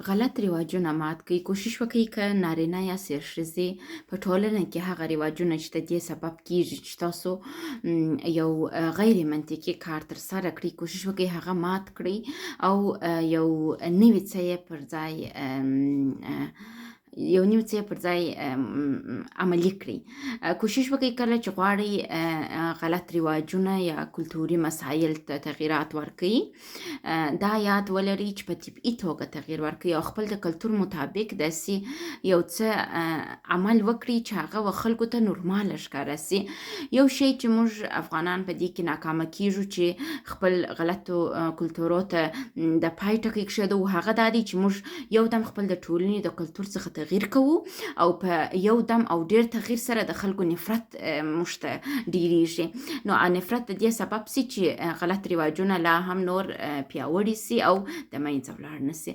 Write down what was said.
غلط رواجونه مات کړئ. کوشش وکړئ که نارینه یا ښځې په ټولنه کې هغه رواجونه چې د دې سبب کیږي چې تاسو یو غیر منطقي کار ترسره کړئ، کوشش وکړئ هغه مات کړئ او یو نوي څه یې پر ځای یو نیم څه پر ځای عملي کړئ. کوشش وکړئ کله چې غواړئ غلط رواجونه یا کلتوري مسایل ته تغیرات ورکړئ، دا یاد ولرئ چې په طبیعي توګه تغییر ورکړئ او خپل د کلتور مطابق داسې یو څه عمل وکړئ چې هغه و خلکو ته نورماله ښکاره سي. یو شی چې موږ افغانان په دې کې ناکامه کیږو چې خپل غلطو کلتورو ته د پای ټکی کښېږدو، هغه دا دی چې موږ یو دم خپل د ټولنې د کلتور څخه تغییر کوو او په یو دم او ډیر تغییر سره د خلکو نفرت موږ ته ډیریږي. نو نفرت د دې سبب سي چې غلط رواجونه لا هم نور پیاوړي سي او د منځه ولاړ نه سي.